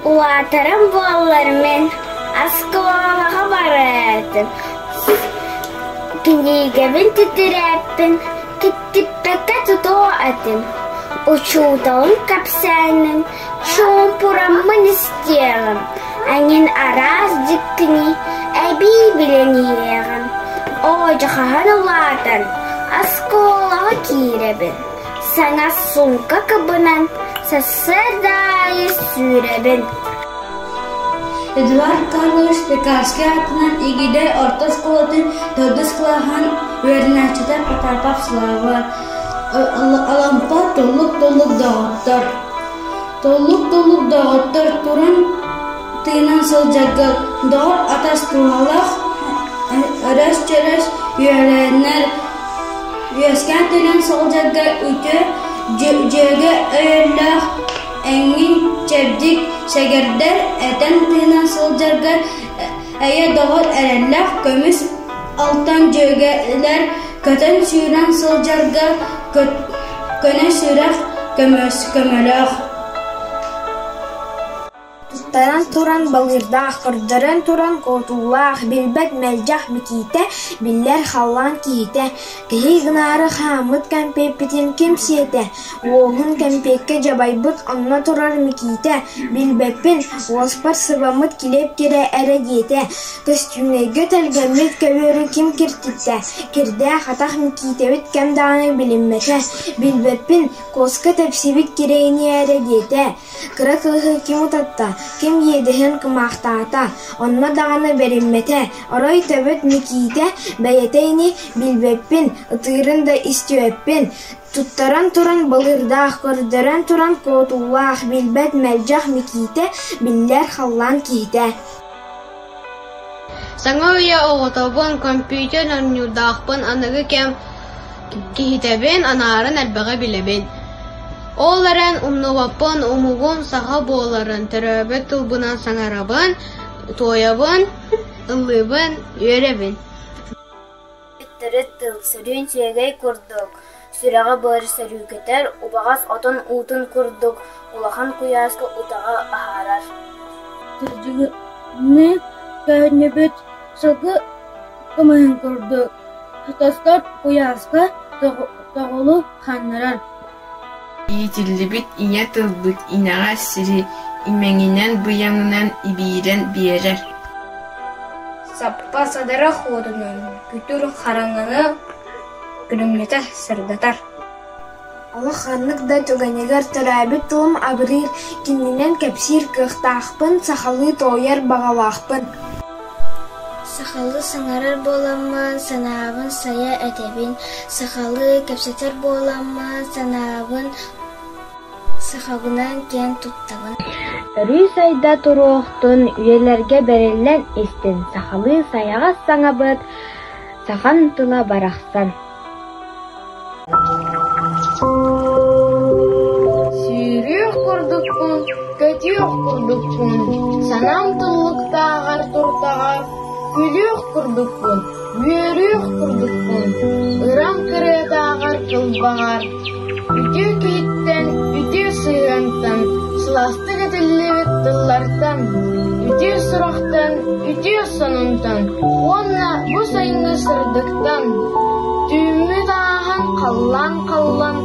Улаатарым буоллар мин оскуолаҕа бараатым, кинигэбин титирээппин киттиппэккэ тутуо этим, учууталым кэпсээнин чуумпураммын истиэҕим, эҥин араас дьиктини эбии билэн иһиэҕим. Оо, дьэ хаһан улаатан оскуолаҕа киирэбин, саҥа суумка кыбынан сарсыарда аайы сүүрэбин. Эдуард Карлович Пекарский аатынан Игидэй орто оскуолатын төрдүс кылааһын үөрэнээччитэ Потапов Слава Алампа «Туллук-туллук доҕоттор» Туллук-туллук доҕоттор туран тыынан сылдьарга доҕор атас туһалаах өрөс-чөрөс үөрэнэр Үөскээн төнөн сылдьарга үтүө дьүөгэ өйөллөөх, эҥин чэбдик сэгэрдэр, этэн-тыынан сылдьарга эйэ доҕор эрэллээх көмүс алтан дьүөгэлэр көтөн-сүүрэн сылдьарга көнө сүрэх көмөлөөх. Туттаран туран балыырдаах, көрдөрөн туран куотуулаах, билбэт мэлдьэх Микиитэ, биллэр халлаан киһитэ, киһи гынаары хааммыт кэмпиэппитин ким сиэтэ, уоһун кэмпиэккэ дьабайбыт онно турар Микиитэ, билбэппин, уоспар сыбаммыт килиэп кирэ эрэ диэтэ, көстүүнэйгэ тэлгэммит көбүөрү ким киртиттэ, кирдээх атах Микиитэбит кэм даҕаны билиммэтэ, билбэппин, куоска тэпсибит кирэйини эрэ диэтэ, Кыра кыыһы ким утатта, ким иэдэһин кымаахтаата, онно даҕаны бэриммэтэ, орой төбөт Микиитэ бэйэтэ ини билбэппин, ытыырын да истибэппин, туттаран туран балыырдаах, көрдөрөн туран куотуулаах, билбэт мэлдьэх Микиитэ биллэр халлаан киһитэ. Саҥа үйэ оҕотобун, компьютер оонньуурдаахпын, аныгы кэм киһитэбин, анаарын элбэҕи билэбин. Ол эрэн умнубаппын омугум саха буоларын, төрөөбүт тылбынан саҥарабын, туойабын, ыллыыбын, үөрэбин. Төрүт тыл сөрүүн сүөгэй курдук, сүрэҕи быары сөрүүкэтэр, убаҕас отон уутун курдук улахан куйааска утаҕы аһарар. Кырдьыгыныы көөнньүбүт сылгы кымыһын курдук, тостор куйааска тоҕулу ханнарар. Иитиллибит ийэ тылбыт инэҕэ сири имэҥинэн-быйаҥынан ибиирэн биэрэр. Саппа садарах уотунан күтүр хараҥаны күлүмнэтэ сырдатар. Олох ханнык да түгэнигэр төрөөбүт тылым абырыыр, кининэн кэпсиир кыахтаахпын, сахалыы туойар баҕалаахпын. Сахалыы саҥарар буоламмын, санаабын сайа этэбин, сахалыы кэпсэтэр буоламмын, санаабын сахабынан киэн туттабын. Өрүү сайда туруохтун, үйэлэргэ бэриллэн истин сахалыы сайаҕас саҥабыт, сахам тыла барахсан. Сүүрүөх курдукпун, көтүөх курдукпун, санаам туллуктааҕар туртаҕар, күлүөх курдукпун, үөрүөх курдукпун, ырам кырыатааҕар кылбаҕар, үтүө киһиттэн, үтүө сыһыантан, сылаастык этиллибит тыллартан, үтүө сурахтан, үтүө сонунтан уонна бу сайыҥҥы сырдыктан, түүммүт ааһан халлаан халлан,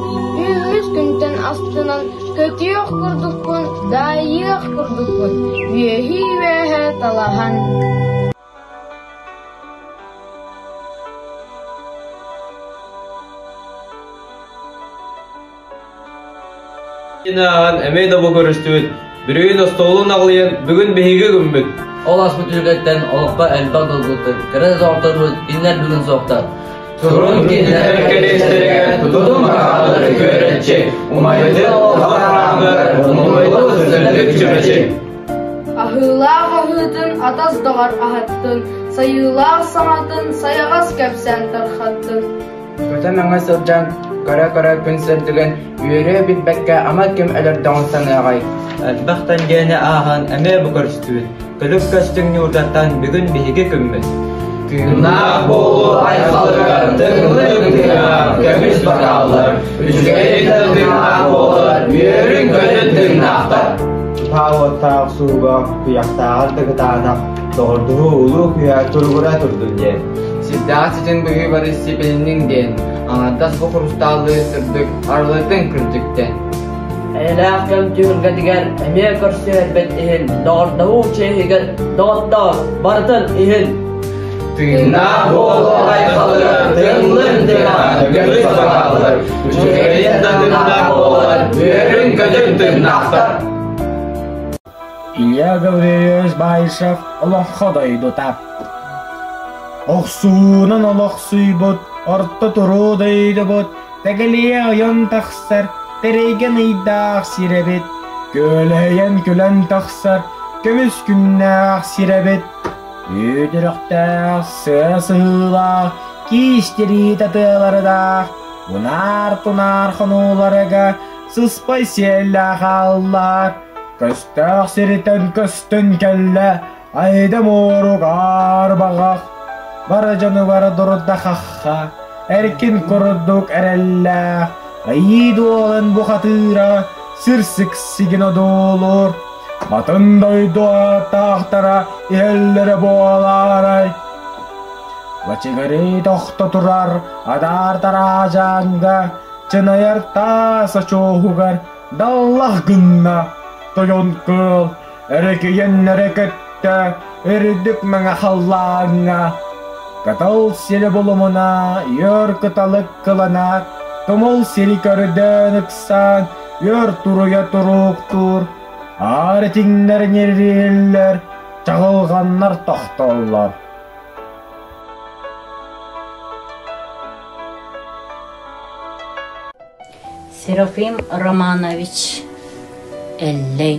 үүммүт күнтэн астынан көтүөх курдукпун, даайыах курдукпун, үөһүү-үөһэ талаһан. Ааһан эмиэ да бу көрүстүбүт. Бүрүгүн остуолун аҕылыйан бүгүн биһиги күммүт. Ол аспыт үлэттэн олоххо элбэх долгуттар, кыра доҕотторбут кинилэр бүгүн суохтар. Турун кинилэр кэриэстэригэр тутум хаалары күөрэччи, умайды олоххо умуйду сырдык чүмэчи. Аһыылаах аһыытын атас доҕор аһаттын, сайыылаах саҥатын сайаҕас кэпсээн тархаттын. Көтө-мэҥэ сылдьан, көрө-көрө күн сырдыгын үөрүө билбэккэ ама ким өлөрдөҕүн саныаҕай? Элбэх тэлгэни ааһан эмиэ бу көрүстүбүт. Күлүк көстүҥ ньуурдартан бүгүн биһиги күммүт. Тыыннаах буолуу айхалыгар тыҥлык тыҥаах көмүс бакааллар, үчүгэй да тыыннаах буолар, үөрүн-көтүн тыыннаахтар. Уһаа уоттаах охсуһууга куйахтааҕар да кытаанах, доҕордоһуу улуу күүһэ туругура турдун диэн. Сирдээх ситин быһыы бары сипилинниҥ диэн, аҥардас бу хрусталлыы сырдык арылытыҥ кырдьыктан. Эйэлээх кэм түһүлгэтигэр эмиэ көрсүһэрбит иһин, доҕордоһуу чиэһигэр доҕоттоор, барытын иһин! Тыыннаах буолуох айхалыгар тыҥлын тыаҕа көмүс саҕаллар, үчүгэйин да тыыннаах буолар, үөрүн-көтүн тыыннаахтар. Илья Гаврильевич Баишев олоҥхо дойдута. Охсуунан олохсуйбут, орто туруу дойдубут, тэгэлийэ ойон тахсар, тэрэйгэн ыйдаах сир эбит, күөлэһийэн күлэн тахсар, көмүс күннээх сир эбит. Үөдүрэхтээх, сыа сыһыылаах, киис тирии татыалардаах, унаар-тунаар хонууларга сыспай сиэллээх ааллаах, көстөөх сиритэн көстөн кэллэ, айда муорук аар баҕах, бары дьонугар дурда-хахха, эркин курдук эрэллээх, айыы дуолан бухатыыра сир сиксигин одуулуур, Атын дойду ааттаахтара иһэллэрэ буолаарай? Бачыгырыы тохто турар адаар тараадьааҥҥа чынайар таас очуоһугар даллах гынна тойон кыыл эрэгийэннэрэ көттө үрдүк мэҥэ халлааҥҥа кытыл сири булумуна үөр кыталык кылана тумул сири көрдөөн ыксаан үөр туруйа турууктуур Аар этиҥнэр ньирилииллэр, чаҕылҕаннар тохтоллор. Серафим Романович Эллэй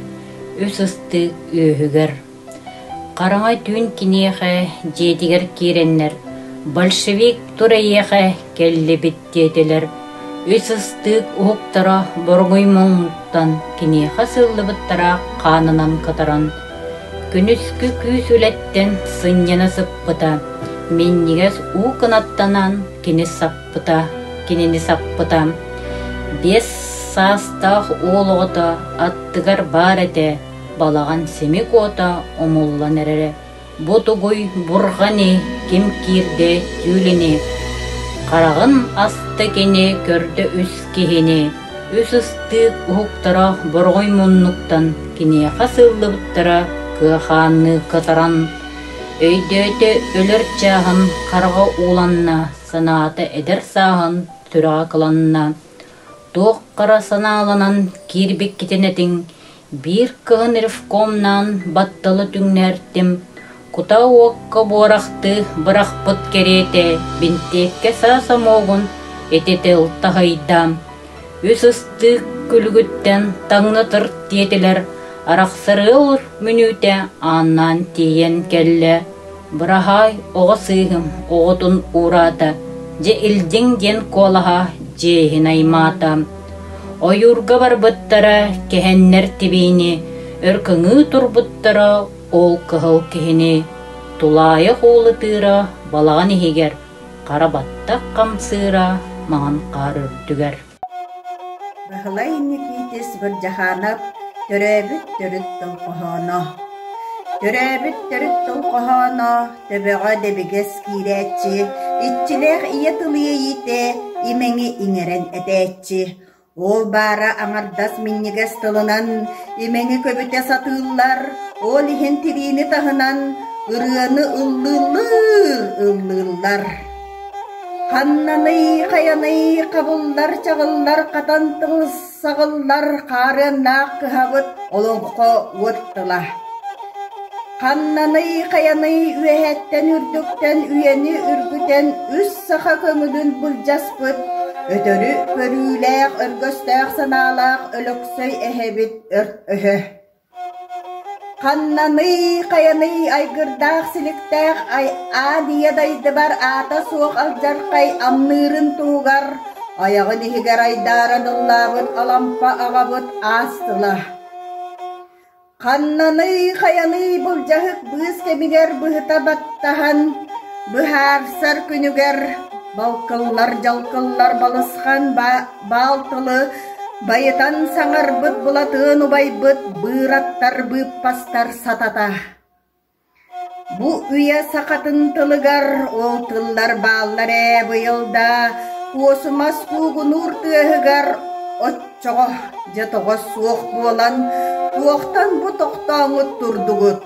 үс ыстыык үөһүгэр Хараҥа түүн киниэхэ дьиэтигэр киирэннэр «Большевик тур эйиэхэ кэллибит» диэтилэр. Үс ыстыык уһуктара боругуй муҥуттан киниэхэ сыыллыбыттара хаанынан кытаран, күнүскү күүс үлэттэн сынньана сыппыта, минньигэс уу кынаттанан кини саппыта, кинини саппыта. 5 саастаах уол оҕото аттыгар баар этэ, балаҕан симик уота умуллан эрэрэ. Бу тугуй бурҕани, ким киирдэ түүлүни? Хараҕын аста кини көрдө үс киһини, үс ыстыык уһуктара бороҕой муннуктан киниэхэ сыыллыбыттара кыахаанныы кытаран, өйдөөтө өлөр чааһын хараҕа ууланна, санаата эдэр сааһын сүрэҕэ кыланна. Туох хара санааланан киирбиккитин этиҥ, биир кыһын ревкомнаан батталы түҥнэртим, кута уокка буорахтыы бырахпыт кэриэтэ бинтиэккэ саа сомуогун ити тыл таһыйда. Үс ыстыык күлүгүттэн таҥна тырт диэтилэр, арахсарыал мүнүүтэ ааннаан тиийэн кэллэ. Быраһаай, оҕо сыыһым оҕотун уураата, дьэ илдьиҥ диэн куолаһа дьиэһин аймаата. Ойуурга барбыттара кэһэннэр тибиини, өр кыҥыы турбуттара ол кыһыл киһини. Тулаайах уол ытыыра балаҕан иһигэр, хара баттах хамсыыра маҥан хаар үрдүгэр. Баһылай Никиитис Бырдьахаанап төрөөбүт төрүт тыл хоһооно Төрөөбүт төрүт тыл хоһооно төбөҕө дэбигэс киирээччи, иччилээх ийэ тыл иэйиитэ имэҥи иҥэрэн этээччи. Ол баара аҥардас минньигэс тылынан имэҥи көбүтэ сатыыллар, ол иһин тириини таһынан ырыаны ыллыыллар ыллыыллар. Ханнаный, хайаный, хабыллар, чаҕыллар, хатан тыл саҕыллар хаарыаннаах кыһабыт олоҥхо уот тыла. Ханнаный, хайаный үөһэттэн үрдүктэн үйэни үргүтэн үс саха көҥүлүн былдьаспыт, өтөрү көрүүлээх, өргөстөөх санаалаах Өлөксөй эһэбит өрт өһө. Ханнаный, хайаный айгырдаах силиктээх аан ийэ дайдыбар аата суох алдьархай амныырын туһугар айаҕын иһигэр айдааран ыллаабыт Алампа аҕабыт аас тыла. Ханнаный, хайаный былдьаһык быыс кэмигэр быһыта баттаһан быһаарсар күнүгэр балкыллар-дьалкыллар балысхан баал тылы. Байытан саҥарбыт Былатыан убайбыт быыраттар быыппастар сатата. Бу үйэ сахатын тылыгар ол тыллар бааллар ээ быйыл да куосумас куугунуур тыаһыгар оччоҕо дьэ тоҕо суох буолан туохтан бу тохтооҥҥут турдугут?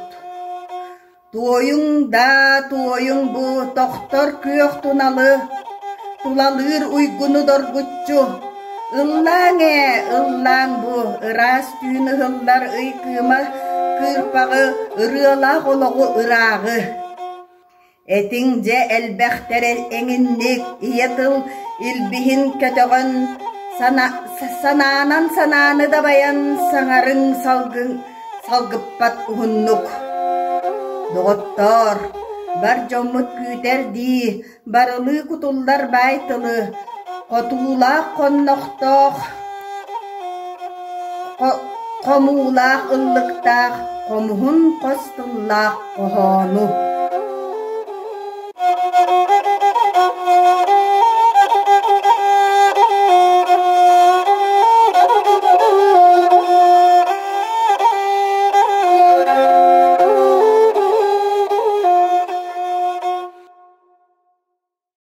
Туойуҥ даа, туойуҥ бу тохтор күөх туналы, тулалыыр уйгуну доргуччу. Ыллааҥ ээ, ыллааҥ бу ыраас түүн ыһыллар ый кыыма кыырпаҕы, ырыалаах олоҕу ырааҕы. Этиҥ дьэ элбэхтэр эҥинник ийэ тыл илбиһин көтөҕөн, санаанан санааны дабайан саҥарыҥ салгын салгыппат уһуннук. Доҕоттоор, бар дьоммут күүтэр дии, барылыы кутуллар баай тылы, хотуулаах хоннохтоох, хомуулаах ыллыктаах, хомуһун хос тыллаах хоһоону.